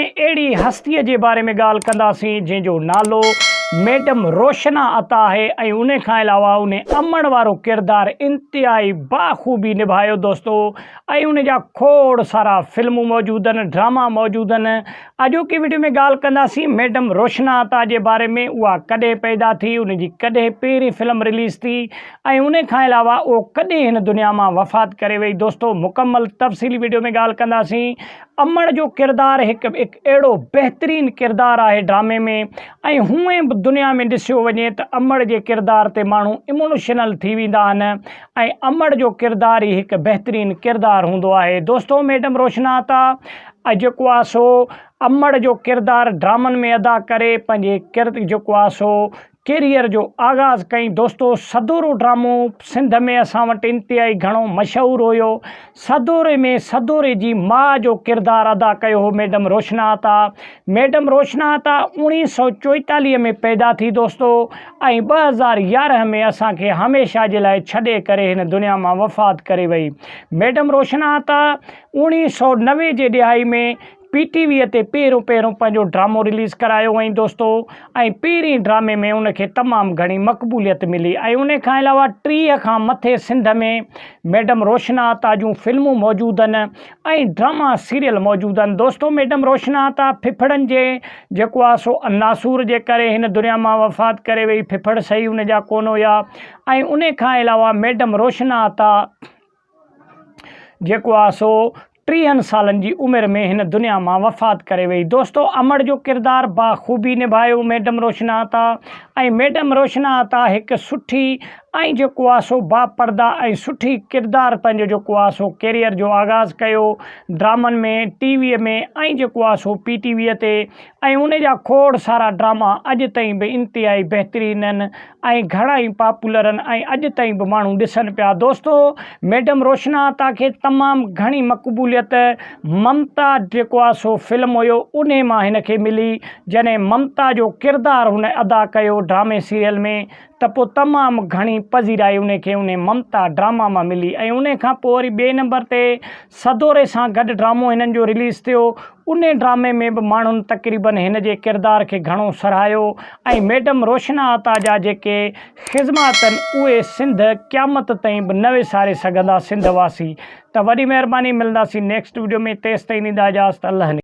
۾ اهڙي هستيء جي باري ۾ ڳالهه ڪنداسين جنهن جو نالو ميڊم روشنا عطا آهي ۽ ان کان علاوه ان امڙ وارو ڪردار انتهائي باخوبي نڀايو دوستو ۽ ان جا کوڙ سارا فلمون موجود آهن ڊراما موجود آهن اڄوڪي وڊيو ۾ ڳالهه ڪنداسين ميڊم روشنا عطا جي باري ۾ اها ڪڏهن پيدا ٿي ان جي ڪڏهن پهرين فلم رليز ٿي ۽ ان کان علاوه اهو ڪڏهن هن دنيا مان وفات ڪري وئي دوستو مڪمل تفصيلي وڊيو ۾ ڳالهه ڪنداسين امڙ جو ڪردار هڪ اهڙو بهترين ڪردار آهي ڊرامي ۾ ۽ هونئن به دنيا ۾ ڏسيو وڃي ته امڙ جي ڪردار تي ماڻهو امونوشنل ٿي ويندا آهن ۽ امڙ جو ڪردار ئي هڪ بهترين ڪردار هوندو آهي دوستو ميڊم روشنا عطا جيڪو آهي سو امڙ جو ڪردار ڊرامن ۾ ادا ڪري پنهنجي ڪرد جيڪو آهي سو ڪيريئر جو آغاز ڪئين دوستو سدورو ڊرامو سنڌ ۾ اسان وٽ انتهائي گهڻو مشهور هيو سدوري ۾ سدوري جي ماء جو ڪردار ادا ڪيو هو ميڊم روشنا عطا ميڊم روشنا عطا اوڻيهه سو چوئيتاليهه ۾ پيدا ٿي دوستو ۽ 2011 ۾ اسان کي هميشه جي لاء ڇڏي ڪري هن دنيا مان وفات ڪري وئي ميڊم روشنا عطا 1990 جي ڏهائي ۾ پي ٽي وي تي پهريون پهريون پنهنجو ڊرامو رليز ڪرايو هئائين دوستو ۽ پهرين ڊرامي ۾ ان کي تمام گهڻي مقبوليت ملي ۽ ان کان علاوه 30 کان مٿي سنڌ ۾ ميڊم روشنا عطا جون فلمون موجود آهن ۽ ڊراما سيريل موجود آهن دوستو ميڊم روشنا عطا ڦڦڙن جي جيڪو آهي سو ناسور جي ڪري هن دنيا مان وفات ڪري وئي ڦڦڙ صحيح ان جا ڪونه هيا ۽ ان کان علاوه ميڊم روشنا عطا جيڪو آ سو ٽيهن سالن جي عمر ۾ هن دنيا مان وفات ڪري وئي. دوستو امڙ جو ڪردار باخوبي نڀايو ميڊم روشنا عطا ۽ ميڊم روشنا عطا هڪ سٺي ۽ جيڪو آ سو باپرده ۽ سٺي ڪردار پنهنجو جيڪو آ سو ڪيريئر جو آغاز ڪيو ڊرامن ۾ ٽي وي ۾ ۽ جيڪو آ سو پي ٽي وي تي ۽ ان جا کوڙ سارا ڊراما اڄ تائين به انتهائي بهترين آهن ۽ گهڻا ئي پاپولر آهن ۽ اڄ تائين به ماڻهو ڏسن پيا دوستو ميڊم روشنا عطا کي تمام گهڻي مقبوليت ممتا جيڪو آهي سو فلم هيو انهي مان هن کي ملي جڏهن ممتا جو ڪردار هن ادا ڪيو ڊرامي سيريل ۾ ته پوء تمام گهڻي پذيرائي انهي کي انهي ممتا ڊراما مان ملي ۽ انهي کان پوء وري ٻئي نمبر تي سدوري سان گڏ ڊرامو هنن جو رليز ٿيو انهي ڊرامي ۾ به ماڻهن تقريبن هن جي ڪردار کي گهڻو سرهايو ۽ ميڊم روشنا عطا جا جيڪي خذمات آهن اهي سنڌ قيامت تائين به نه وساري سگهندا سنڌ واسي ته وڏي مهرباني ملنداسين نيڪسٽ وڊيو ۾ تيستائين ڏيندا اجازت الله.